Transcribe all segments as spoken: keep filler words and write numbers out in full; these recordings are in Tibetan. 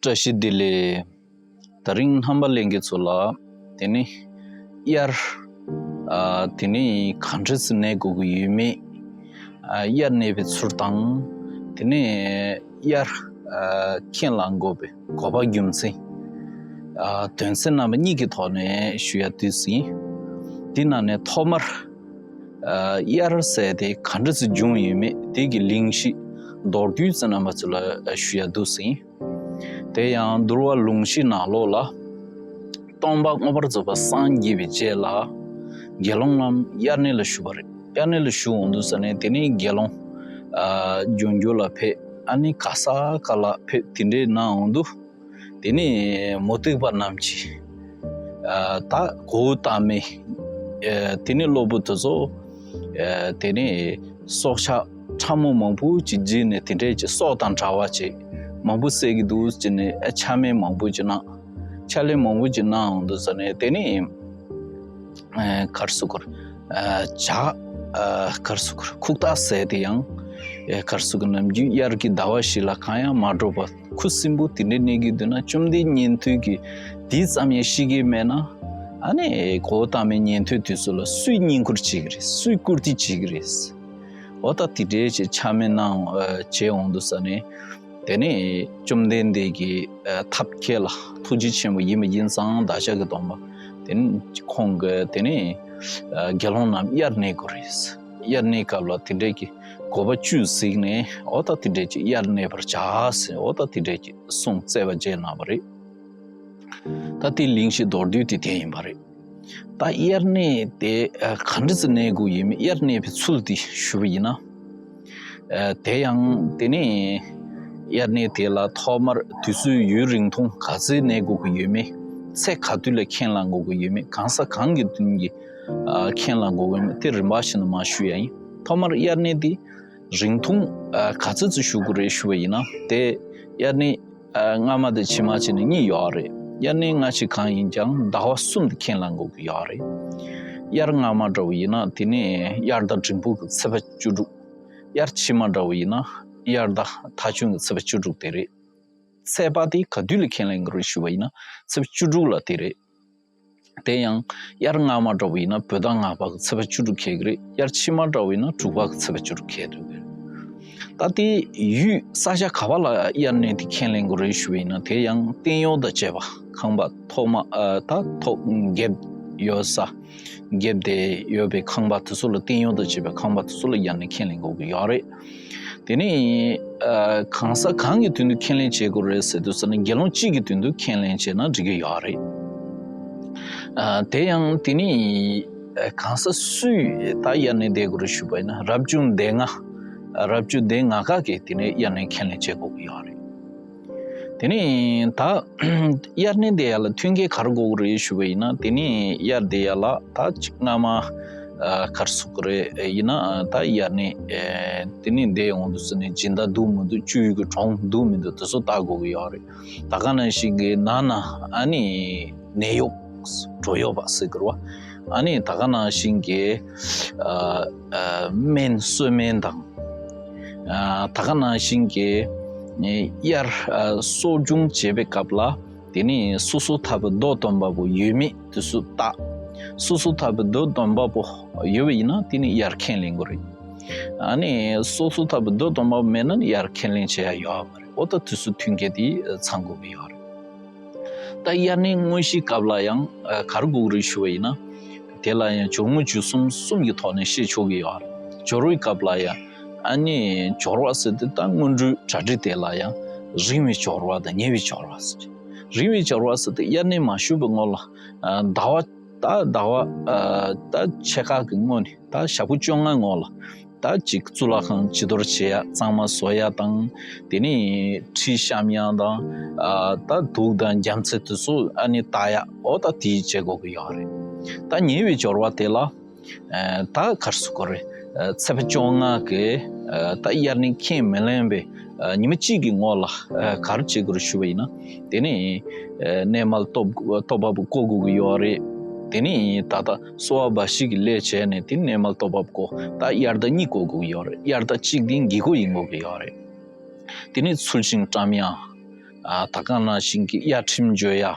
བཀྲ་ཤིས་བདེ་ལེགས། དེ་རིང་རྣམ་པ་ལྷན་རྒྱས་ཚོ་ལ་དེ་ནི་དབྱར་ཨ་དེ་ནི་ག་འདྲ་སེ་གནས་དགོས་ཀྱི་ཡོད་མེད། ཨ་དབྱར་གནས་པའི་ཚུལ་དང་། དེ་ནི་དབྱར་ཨ་ཁས་བླངས་དགོས་པའི་དགོས་པ་རྒྱུ་མཚན། ཨ་དོན་ཚན་རྣམ་པ་གཉིས་ཀྱི་ཐོག་ནས་ཞུ་ཡ་འདོད་ཟིན། དེ་ནང་ནས་ཐོག་མར་ཨ་དབྱར་ཟེར་དེ་ག་འདྲ་སེ་བྱུང་ཡོད་མེད་དེ་གི་གླེང་གཞི་མདོར་བསྡུས་ཙམ་རྣམ་པ་ཚོ་ལ་ཞུ་ཡ་འདོད་ཟིན། དེ་ཡང་འདུལ་བ་ལུང་གཞི་ནང་ལོགས་ལ། སྟོན་པ་མངོན་པར་རྫོགས་པ་སངས་རྒྱས་པའི་རྗེས་ལ། དགེ་སློང་རྣམས་དབྱར་གནས་ལ་བཞུགས་པ་རེད། དབྱར་གནས་ལ་བཞུགས་འོང་དུས་ཙ་ནས་དེ་ནས་དགེ་སློང་ཨ་ལྗང་གུ་ལ་ཕེབས། ཨ་ནི་ག་ས་ག་ལ་ཕེབས། དེ་འདྲའི་གནང་འོང་དུས། དེ་ནས་མུ་སྟེགས་པ་རྣམས་ཀྱིས་ཨ་ད་གོའུ་ཏ་མི་ཨ་དེ་ནས་སློབ་བུ་དེ་ཚོ་ཨ་དེ་ནས་སྲོག་ཆགས་ཕྲ་མོ་མང་པོ་ཅིག་བརྗེས་ནས་དེ་འདྲས་ཀྱི་སྲོག་དང་འདྲ་བ་ཅིག་མང་པོ་བསད་ཀྱི་འདུག་ཅེས་ནས་ཨ་ཕྱག་ལེན་མང་པོ་ཅིག་གནང་། ཕྱག་ལེན་མང་པོ་ཅིག་གནང་འོང་དུས་ཙ་ནས་དེ་ནས་ཨ་ག་རེ་ཟེར་དགོས་རེད། ཨ་ཇ་ཨ་ག་རེ་ཟེར་དགོས་རེད། ཁུག་རྟ་ཟས་དེ་ཡང་ཨ་ག་རེ་ཟེར་དགོས། ནམ་རྒྱུན་དབྱར་གྱི་ཟླ་བ་བཞི་ལ་གང་ཡང་མ་འགྲོ་བར་ཁུ་སིམ་པོ་དེ་འདྲའི་གནས་ཀྱི་འདུག་ན། བཅོམ་ལྡན་ཉན་ཐོས་ཀྱིས་དེ་ཙམ་ཡང་ཤེས་ཀྱི་མེད་ན། ཨ་ནི་གོའུ་ཏ་མི་ཉན་ཐོས་དེ་ཚོ་ལ་སུས་བསྙེན་བཀུར་བྱེད་ཀྱི་རེད། སུས་བཀུར་སྟི་བྱེད་ཀྱི་རེད། འོ་ད་དེ་འདྲའི་ཅིག་ཕྱག་མིག་གནང་བྱས་འོང་དུས་ཙ་ནས། དེ་ནས་བཅོམ་ལྡན་འདས་ཀྱི་ཨ་ཐབས་མཁས་ལ་ཐུགས་རྗེ་ཆེན་པོ་ཡིན་པ་ཡིན་ཙང་བདག་ཅག་གི་སྟོན་པ་དེ་ནས་ཁོང་གིས་དེ་ནས་ཨ་དགེ་སློང་རྣམས་དབྱར་གནས་དགོས་རེད། དབྱར་གནས་སྐབས་ལ་དེ་འདྲའི་གི་དགོས་པ་བཅུ་གཟིགས་ནས། འོ་ད་དེ་འདྲའི་ཅིག་དབྱར་གནས་པར་བྱ་ཟེར། འོ་ད་དེ་འདྲའི་ཅིག་གསུང་སྩལ་བ་བཅས་གནང་བ་རེད། ད་དེའི་གླེང་གཞི་མདོར་བསྡུས་དེ་དེ་ཡིན་པ་རེད། ད་དབྱར་གནས་དེ་ཨ་ག་འདྲ་སེ་གནས་དགོས་ཡོད་མེད། དབྱར་གནས་པའི་ཚུལ་དེ་ཞུ་བ་ཡིན་ན། ཨ་དེ་ཡང་དེ་ནས་དབྱར་གནས་དེ་ལ་ཐོག་མར་དུས་ཚོད་ཡུན་རིང་ཐུང་ག་ཚོད་གནས་དགོས་ཀྱི་ཡོད་མེད། ཚེ་ག་དུས་ལ་ཁས་བླངས་དགོས་ཀྱི་ཡོད་མེད། གང་ས་གང་གི་དོན་གྱིས་ཨ་ཁས་བླངས་དགོས་ཀྱི་ཡོད་མེད། དེ་རིམ་པ་བཞིན་དུ་མར་ཞུ་ཡ་ཡིན། ཐོག་མར་དབྱར་གནས་དེ་རིང་ཐུང་ཨ་ག་ཚོད་ཙམ་བཞུགས་དགོས་རེད་ཞུ་བ་ཡིན་ན། དེ་དབྱར་གནས་ཨ་སྔ་མ་དང་ཕྱི་མ་བྱས་ནས་གཉིས་ཡོད་རེད། དབྱར་གནས་སྔ་ཕྱི་གང་ཡིན་ཀྱང་ཟླ་བ་གསུམ་དུ་ཁས་བླངས་དགོས་ཀྱི་ཡོད་རེད། དབྱར་སྔ་མ་འདྲ་བོ་ཡིན་ན་དེ་ནས་དབྱར་ཟླ་འབྲིང་པོ་གི་ཚེས་པ་བཅུ་དྲུག། དབྱར་ཕྱི་མ་འདྲ་བོ་ཡིན་ན་དབྱར་ཟླ་ཐ་ཆུང་གི་ཚེས་པ་བཅུ་དྲུག་དེ་རེད། ཚེས་པ་དེ་ག་དུས་ལ་ཁས་ལེན་དགོས་རེད་ཞུ་བ་ཡིན་ན་ཚེས་པ་བཅུ་དྲུག་ལ་དེ་རེད། དེ་ཡང་དབྱར་སྔ་མ་འདྲ་བོ་ཡིན་ན་བོད་ཟླ་ལྔ་པ་གི་ཚེས་པ་བཅུ་དྲུག་འཁེལ་གི་རེད། དབྱར་ཕྱི་མ་འདྲ་བོ་ཡིན་ན་དྲུག་པ་གི་ཚེས་པ་བཅུ་དྲུག་འཁེལ་འདུག་གི་རེད། ད་དེ་ཡུལ་ས་ཆ་ག་པ་ལ་དབྱར་གནས་དེ་ཁས་ལེན་དགོས་རེད་ཞུ་བ་ཡིན་ན། དེ་ཡང་བརྟན་གཡོ་དང་བཅས་པ་ཁང་པ་ཐོག་མ་ཨ་ད་ཐོག་རྒྱབ་ཡོད་ས། རྒྱབ་དེ་ཡོད་པའི་ཁང་པ་དེ་ཚོ་ལ། བརྟན་གཡོ་དང་བཅས་པའི་ཁང་པ་དེ་ཚོ་ལ་དབྱར་གནས་ཁས་ལེན་དགོས་ཀྱི་ཡོད་རེད། དེ་ནས་ཨ་གང་ས་གང་གི་དོན་དུ་ཁས་ལེན་བྱེད་དགོས་རེད་ཟེར་དུས་ཙ་ན་དགེ་སློང་གཅིག་གི་དོན་དུ་ཁས་ལེན་བྱས་ན་འགྲིག་གི་ཡོད་རེད། ཨ་དེ་ཡང་དེ་ནས་ཨ་གང་ས་སུས་ད་དབྱར་གནས་བསྡད་དགོས་རེད་ཞུས་པ་ཡིན་ན། རབ་བྱུང་སྡེ་ལྔ། རབ་བྱུང་སྡེ་ལྔ་ཀ་གིས་དེ་ནས་དབྱར་གནས་ཁས་ལེན་བྱེད་དགོས་ཀྱི་ཡོད་རེད། དེ་ནས་ད་དབྱར་གནས་དེ་ཡ་ལ་མཐུན་རྐྱེན་ག་རེ་དགོས་ཀྱི་རེད་ཞུ་བ་ཡིན་ན། དེ་ནས་དབྱར་དེ་ཡ་ལ་ད་ཅིག་སྔ་མ་ཨ་ག་རེ་ཟེར་དགོས་རེད་ཡིན་ན། ད་དབྱར་གནས་ཨེ་དེ་ནས་འདས་འོང་དུས་ཙ་ནས་སྦྱིན་བདག་འདུག་མི་འདུག་བཅུད་ཀྱི་གྲོང་འདུག་མི་འདུག་དེ་ཚོ་བལྟ་དགོས་ཀྱི་ཡོད་རེད། ད་ག་ནང་བཞིན་གྱི་ནང་ན་ཨ་ནི་ནད་གཡོག་གྲོད་གཡོག་པ་ཟེར་དགོས་རེད་བ། ཨ་ནི་ད་ག་ནང་བཞིན་གྱི་ཨ་ཨ་སྨན་གསོལ་སྨན་དང་། ཨ་ད་ག་ནང་བཞིན་གྱི་དབྱར་ཨ་གསོ་སྦྱོང་བྱེད་པའི་སྐབས་ལ། དེ་ནས་སོ་སོ་ཐར་པའི་མདོ་སྟོན་པ་པོ་ཡོད་མེད་དེ་ཚོ་བལྟ། སོ་སོ་ཐར་པའི་མདོ་སྟོན་པ་པོ་ཡོད་པ་ཡིན་ན་དེ་ནས་དབྱར་ཁས་ལེན་དགོས་རེད། ཨ་ནི་སོ་སོ་ཐར་པའི་མདོ་སྟོན་པ་པོ་མེད་ན་ནི་དབྱར་ཁས་ལེན་བྱེད་ཡ་ཡོད་མ་རེད། འོ་ད་དེ་ཚོ་མཐུན་རྐྱེན་དེ་ཚང་དགོས་ཀྱི་ཡོད་རེད། ད་དབྱར་གནས་དངོས་གཞིའི་སྐབས་ལ་ཡང་ཨ་ག་རེ་དགོས་ཀྱི་རེད་ཞུ་བ་ཡིན་ན། དེ་ལ་ཡང་སྦྱོར་དངོས་སྦྱོར་གསུམ་གསུམ་གྱི་ཐོག་ནས་བཤད་ཆོག་གི་ཡོད་རེད། སྦྱོར་བའི་སྐབས་ལ་ཡང་ཨ་ནི་སྦྱོར་བ་ཟེར་དུས་ད་སྔོན་འགྲོའི་གྲ་སྒྲིག་དེ་ལ་ཡང་རིང་བའི་སྦྱོར་བ་དང་ཉེ་བའི་སྦྱོར་བ་ཟེར། རིང་བའི་སྦྱོར་བ་ཟེར་དུས་དབྱར་གནས་མ་ཞུགས་པའི་སྔོན་ལ་ཨ་ཟླ་བ་ད་ཟླ་བ་ཨ་ད་ཕྱེད་ཀ་གི་སྔོན་ནས། ད་ཞག་པོ་བཅོ་ལྔ་སྔོན་ལ་ད་ཅིག་གཙུག་ལག་ཁང་བྱི་དོར་བྱེད་ཡ། གཙང་མ་བཟོ་ཡ་དང་། དེ་ནས་ཁྲི་བཤམ་ཡ་དང་། ཨ་ད་དུག་དང་རྒྱུ་མཚན་དེ་ཚོ་ཨ་ནི་བལྟ་ཡ། འོ་ད་དེ་བྱེད་དགོས་ཀྱི་ཡོད་རེད། ད་ཉེ་བའི་སྦྱོར་བ་དེ་ལ་ཨ་ད་ག་རེ་ཟེར་དགོས་རེད། ཨ་ཚེས་པ་བཅོ་ལྔ་གི་ཨ་ད་དབྱར་གནས་ཁས་མི་ལེན་པའི་ཨ་ཉི་མ་གཅིག་གི་སྔོན་ལ་ཨ་ག་རེ་བྱེད་དགོས་རེད་ཞུ་བ་ཡིན་ན། དེ་ནས་ཨ་གནས་མལ་སྟོབས་སྟོབས་པ་པོ་བསྐོ་དགོས་ཀྱི་ཡོད་རེད། དེ་ནས་ད་ལྟ་གསོལ་བ་འབའ་ཞིག་གི་ལས་བྱས་ནས་དེ་གནས་མལ་སྟོབས་པ་པོ་བསྐོ། ད་དབྱར་ཟླ་གཉིས་བསྐོ་དགོས་ཀྱི་ཡོད་རེད། དབྱར་ཟླ་གཅིག་དེ་དགེ་བསྐོ་ཡིན་དགོས་ཀྱི་ཡོད་རེད། དེ་ནས་ཚུལ་ཤིང་བཀྲམ་ཡ། ཨ་ད་ག་ནང་བཞིན་གྱི་དབྱར་ཁྲིམས་གཅོད་ཡ། ཨ་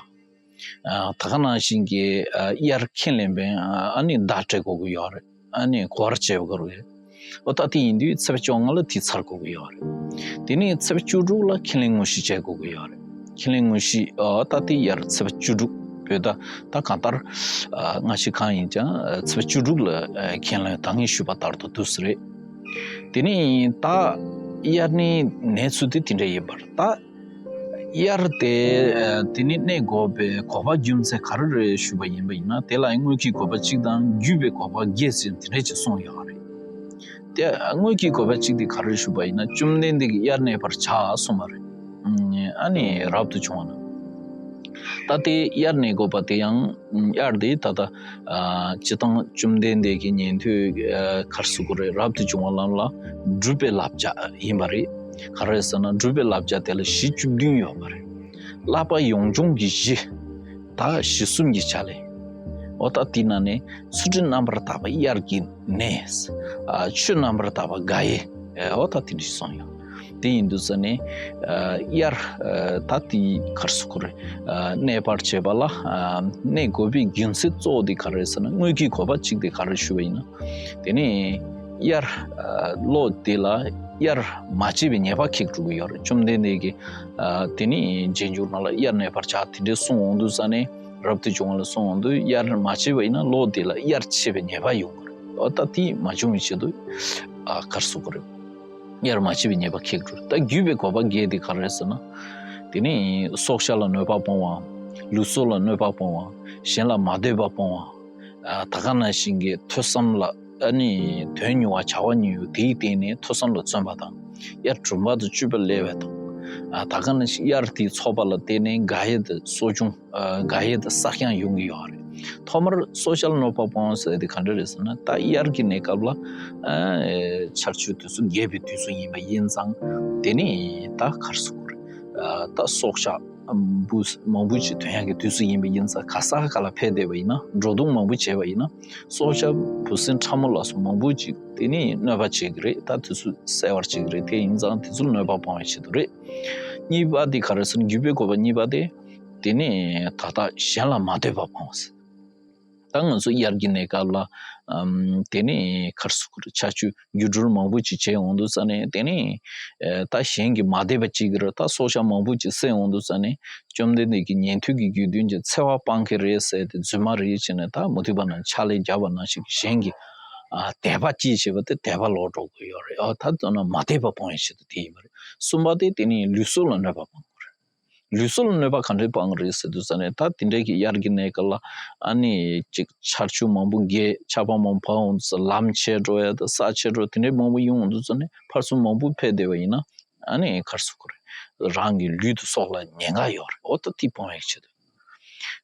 ད་ག་ནང་བཞིན་གྱི་ཨ་དབྱར་ཁས་ལེན་པའི་ཨ་ནི་བརྡ་སྤྲད་དགོས་ཀྱི་ཡོད་རེད། ཨ་ནི་གོ་བར་བྱེད་དགོས་རེད། ཨོ་ད་དེ་ཡིན་དུས་ཚེས་པ་བཅོ་ལྔ་ལ་དེ་ཚར་དགོས་ཀྱི་ཡོད་རེད། དེ་ནས་ཚེས་པ་བཅུ་དྲུག་ལ་ཁས་ལེན་དངོས་གཞི་བྱེད་དགོས་ཀྱི་ཡོད་རེད། ཁས་ལེན་དངོས་གཞི་ཨོ་ད་དེ་དབྱར་ཚེས་པ་བཅུ་དྲུག་བོད་ཟླ་ད་གང་ལྟར་ཨ་སྔ་ཕྱི་གང་ཡིན་ཀྱང་ཚེས་པ་བཅུ་དྲུག་ལ་ཨ་ཁས་ལེན། ད་ངས་ཞུས་པ་ལྟར་དུ་འདུག་སེ་རེད། དེ་ནས་ད་དབྱར་གནས་གནས་ཚུལ་དེ་དེ་འདྲ་ཡིན་པར། ད་དབྱར་དེ་ཨ་དེ་ནས་གནས་དགོས་པའི་དགོས་པ་རྒྱུ་མཚན་ག་རེ་རེད་ཞུས་པ་ཡིན་པ་ཡིན་ན། དེ་ལ་དངོས་ཀྱི་དགོས་པ་གཅིག་དང་བརྒྱུད་པའི་དགོས་པ་བརྒྱད་ཟེར་དེ་འདྲ་ཅིག་གསུངས་ཡོད་རེད། དེ་དངོས་ཀྱི་དགོས་པ་གཅིག་དེ་ག་རེ་ཞུས་པ་ཡིན་ན། བཅོམ་ལྡན་འདས་ཀྱིས་དབྱར་གནས་པར་བྱ་གསུངས་པ་རེད། ཨ་ནི་རབ་ཏུ་བྱུང་བ་ན། ད་དེ་དབྱར་གནས་དགོས་པ་དེ་ཡང་དབྱར་དེ་ད་ལྟ་ཨ་སྤྱིར་བཏང་བཅོམ་ལྡན་འདས་ཀྱི་ཉན་ཐོས་ཨ་ག་རེ་ཟེར་དགོས་རེད། རབ་ཏུ་བྱུང་བ་རྣམས་ལ་སྒྲུབ་པའི་བསླབ་བྱ་ཡིན་པ་རེད། ག་རེ་ཟེར་ན་སྒྲུབ་པའི་བསླབ་བྱ་དེ་ལ་གཞི་བཅུ་བདུན་ཡོད་པ་རེད། བསླབ་པ་ཡོངས་སྦྱོང་གི་གཞི། ད་གཞི་གསུམ་གྱི་ཆ་ལས། འོ་ད་དེ་ནང་ནས་ཚུལ་ཁྲིམས་རྣམ་པར་དག་པ་དབྱར་གྱི་གནས། ཨ་ཆོས་རྣམ་པར་དག་པ་དགའ་ཡི། ཨ་འོ་ད་དེ་འདྲ་ཞིག་གསུངས་ཡོད། དེ་ཡིན་དུས་ཙ་ནས་ཨ་དབྱར་ཨ་ད་དེ་ག་རེ་ཟེར་དགོས་རེད། ཨ་གནས་པར་བྱེད་པ་ལ་ཨ་གནས་དགོས་པའི་རྒྱུ་མཚན་གཙོ་བོ་དེ་ག་རེ་རེད་ཟེར་ན། དངོས་ཀྱི་དགོས་པ་གཅིག་དེ་ག་རེ་ཞུས་པ་ཡིན་ན། དེ་ནས་དབྱར་ཨ་ལོ་དེ་ལ་དབྱར་མ་བྱས་པའི་ཉེས་པ་ཁེགས་འགྲོ་གི་ཡོད་རེད། བཅོམ་ལྡན་འདས་ཀྱིས་ཨ་དེ་ནས་རྗེས་འཇུག་རྣམས་ལ་དབྱར་གནས་པར་བྱ་དེ་འདྲས་གསུངས་འོང་དུས་ཙ་ནས། རབ་ཏུ་བྱུང་བ་ལ་གསུངས་འོང་དུས་དབྱར་མ་བྱས་པ་ཡིན་ན་ལོ་དེ་ལ་དབྱར་ཆད་པའི་ཉེས་པ་ཡོང་གི་རེད། འོ་ད་དེ་མ་བྱུང་བའི་ཆེད་དུ་ཨ་ག་རེ་ཟེར་དགོས་རེད། དབྱར་མ་བྱས་པའི་ཉེས་པ་ཁེགས་འགྲོ། ད་བརྒྱུད་པའི་དགོས་པ་བརྒྱད་དེ་ག་རེ་རེད་ཟེར་ན། དེ་ནི་སྲོག་ཆགས་ལ་གནོད་པ་སྤོང་བ། ལུས་སྲོག་ལ་གནོད་པ་སྤོང་བ། གཞན་ལ་མ་འདོད་པ་སྤོང་བ། ཨ་ད་ག་ནང་བཞིན་གྱི་ཐོས་བསམ་ལ་ཨ་ནི་དོན་མྱོང་བ་བྱ་བ་གཉིས་ཡོད། དེའི་སྟེང་ནས་ཐོས་བསམ་ལ་བརྩོན་པ་དང་། དབྱར་དྲུག་པ་དང་བཅུ་པ་སླེབས་པ་དང་། ཨ་ད་ག་ནང་བཞིན་དབྱར་དེའི་ཚོགས་པ་ལ་བརྟེན་ནས་དགའ་ཡས་དང་གསོ་སྦྱོང་། ཨ་དགའ་ཡས་དང་བསགས་སྐྱངས་ཡོང་གི་ཡོད་རེད། ཐོག་མར་སྲོག་ཆགས་གནོད་པ་སྤོང་ཟེར་དེ་ག་འདྲ་རེད་ཟེར་ན། ད་དབྱར་གྱི་གནས་སྐབས་ལ་ཨ་ཆར་ཆུ་དུས་སུ་རྒྱས་པའི་དུས་སུ་ཡིན་པ་ཡིན་ཙང་། དེ་ནི་ད་ག་རེ་ཟེར་དགོས་རེད། ཨ་ད་སྲོག་ཆགས་འབུ་མང་པོ་ཅིག་ཐོན་ཡག་གི་དུས་སུ་ཡིན་པ་ཡིན་ཙང་། ག་ས་ག་ལ་ཕེབས་བསྡད་པ་ཡིན་ན། འགྲོ་འདུག་མང་པོ་བྱས་པ་ཡིན་ན། སྲོག་ཆགས་འབུ་སྲིན་ཕྲ་མོ་ལ་སོགས་མང་པོ་ཅིག་དེ་ནི་གནོད་པ་བྱེད་ཀྱི་རེད། ད་དུས་སུ་བསད་པར་བྱེད་ཀྱི་རེད། དེ་ཡིན་ཙང་དེ་ཚོ་ལ་གནོད་པ་སྤོང་བའི་ཆེད་དུ་རེད། གཉིས་པ་དེ་ག་རེ་ཟེར་ན། བརྒྱུད་པའི་དགོས་པ་གཉིས་པ་དེ། དེ་ནི་ད་ལྟ་གཞན་ལ་མ་འདོད་པ་སྤོང་བ་ཟེར། ད་ང་ཚོ་དབྱར་གྱི་གནས་སྐབས་ལ་ཨམ་དེ་ནི་ག་རེ་ཟེར་དགོས་རེད། ཆར་ཆུ་རྒྱུན་སྦྱོར་མང་པོ་ཅིག་བྱས་འོང་དུས་ཙ་ནས། དེ་ནི་ཨེ་ད་གཞན་གྱིས་མ་བདེ་བ་བྱེད་ཀྱི་རེད། ད་སྲོག་ཆགས་མང་པོ་ཅིག་བསད་འོང་དུས་ཙ་ནས། བཅོམ་ལྡན་འདས་ཀྱི་ཉན་ཐོས་ཀྱི་དགེ་འདུན་གྱིས་འཚེ་བ་སྤང་གི་རེད་ཟེར་ཏེ་རྫུན་མ་རེད་བྱས་ནས། ད་མུ་སྟེགས་པ་རྣམས་ཕྱག་ལས་བརྒྱབ་པ་ནང་བཞིན་གྱི་གཞན་གྱིས་ཨ་དད་པ་སྐྱེས་བྱས་པ་དེ་དད་པ་ལོག་འགྲོ་གི་ཡོད་རེད། ཨ་ད་དོན་ན་མ་དད་པ་སྤོང་བའི་ཆེད་དུ་དེ་ཡིན་པ་རེད། གསུམ་པ་དེ་དེ་ནི་ལུས་སྲོག་ལ་གནོད་པ་སྤོང་དགོས་རེད། ལུས་སྲོག་ལ་གནོད་པ་ག་འདྲས་སྤང་གི་རེད་ཟེར་དུས་ཙ་ནས། ད་དེ་འདྲའི་གི་དབྱར་གྱི་གནས་སྐབས་ལ་ཨ་ནི་ཅིག་ཆར་ཆུ་མང་པོ་རྒྱས། ཆར་པ་མང་པོ་བབས་འོང་དུས་ཙ་ལམ་ཆད་འགྲོ་ཡ་དང་ས་ཆད་འགྲོ། དེ་འདྲའི་མང་པོ་ཡོང་འོང་དུས་ཙ་ནས། ཕར་ཚུར་མང་པོ་ཕེབས་བསྡད་པ་ཡིན་ན། ཨ་ནི་ག་རེ་ཟེར་དགོས་རེད། རང་གི་ལུས་དང་སྲོག་ལ་ཉེན་ཁ་ཡོད་རེད། འོ་ད་དེ་སྤོང་བའི་ཆེད་དུ།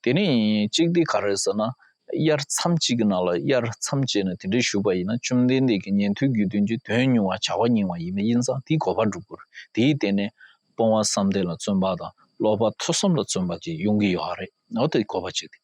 དེ་ནས་གཅིག་དེ་ག་རེ་ཟེར་ན། དབྱར་མཚམས་གཅིག་གི་ནང་ལ། དབྱར་མཚམས་བཅད་ནས་དེ་འདྲའི་བཞུགས་པ་ཡིན་ན། བཅོམ་ལྡན་འདས་ཀྱི་ཉན་ཐོས་དགེ་འདུན་གྱི་དོན་མྱོང་བ་བྱ་བ་གཉིས་པ་ཡིན་པ་ཡིན་ཙང་། དེའི་དགོས་པ་འགྲུབ་དགོས་རེད། དེའི་སྟེང་ནས་སྤོང་བ་བསམ་གཏན་ལ་བརྩོན་པ་དང་། ཀློག་པ་ཐོས་བསམ་ལ་བརྩོན་པ་ཅིག་ཡོང་གི་ཡོད་རེད། འོ་དེ་དགོས་པ་གཅིག་དེ།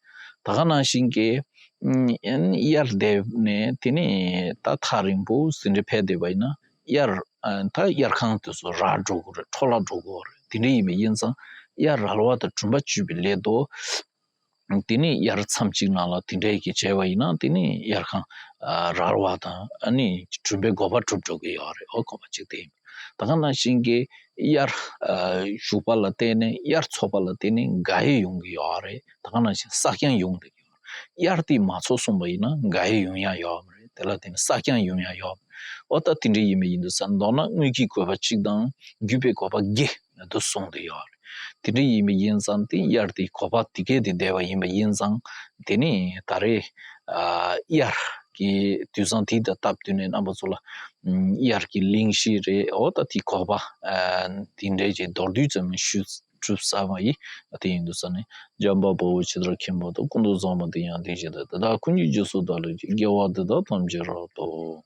ད་ག་ནང་བཞིན་གྱི་ཨ་དབྱར་འདས་ནས་དེ་ནས་ད་ཐག་རིང་པོ་ཟིན་བྲིས་ཕེབས་བསྡད་པ་ཡིན་ན། དབྱར་ཨ་ད་དབྱར་ཁང་དེ་ཚོ་རག་འགྲོ་གི་རེད། འཕྲོ་བརླག་འགྲོ་གི་རེད། དེ་འདྲ་ཡིན་པ་ཡིན་ཙང་། དབྱར་རལ་བ་དང་བྲུམ་པ་གཅོད་པའི་སླད་དུ། དེ་ནས་དབྱར་མཚམས་གཅིག་ནང་ལ་དེ་འདྲའི་གི་བྱས་པ་ཡིན་ན། དེ་ནས་དབྱར་ཁང་ཨ་རལ་བ་དང་ཨ་ནི་བྲུམ་པའི་དགོས་པ་གྲུབ་འགྲོ་གི་ཡོད་རེད། འོ་དགོས་པ་གཅིག་དེ་ཡིན། ད་ག་ནང་བཞིན་གྱི་དབྱར་ཨ་བཞུགས་པ་ལ་བརྟེན་ནས། དབྱར་ཚོགས་པ་ལ་བརྟེན་ནས་དགའ་ཡས་ཡོང་གི་ཡོད་རེད། ད་ག་ནང་བཞིན་བསགས་སྐྱངས་ཡོང་གི་ཡོད་རེད། དབྱར་དེ་མ་ཚོགས་སོང་བ་ཡིན་ན་དགའ་ཡས་ཡོང་ཡ་ཡོད་མ་རེད། དེ་ལ་བརྟེན་ནས་བསགས་སྐྱངས་ཡོང་ཡ་ཡོད་མ་རེད། འོ་ད་དེ་འདྲ་ཡིན་པ་ཡིན་དུས་ཙ་ན། མདོར་ན་དངོས་ཀྱི་དགོས་པ་གཅིག་དང་བརྒྱུད་པའི་དགོས་པ་བརྒྱད་དུ་གསུངས་བསྡད་ཡོད་རེད། དེ་འདྲ་ཡིན་པ་ཡིན་ཙང་། དེ་དབྱར་དེ་དགོས་པ་དེ་གས་དེ་བསྡད་པ་ཡིན་པ་ཡིན་ཙང་། དེ་ནི་ད་རེས་ཨ་དབྱར་གྱི་དུས་བཟང་དེ་དང་སྟབས་བསྟུན་ནས་རྣམ་པ་ཚོ་ལ་ཨམ་དབྱར་གྱི་གླེང་གཞི་རེད། འོ་ད་དེ་དགོས་པ་ཨ་དེ་འདྲའི་ཅིག་མདོར་བསྡུས་ཙམ་ཞུས་གྲུབ་ཚར་བ་ཡིན། དེ་ཡིན་དུས་ཙ་ན། འཇམ་དཔལ་དཔའ་བོས་ཇི་ལྟར་མཁྱེན་པ་དང་། ཀུན་ཏུ་བཟང་པོ་དེ་ཡང་དེ་བཞིན་ཏེ། དེ་དག་ཀུན་གྱི་རྗེས་སུ་བདག་སློབ་ཅིང་། དགེ་བ་འདི་དག་ཐམས་ཅད་རབ་ཏུ་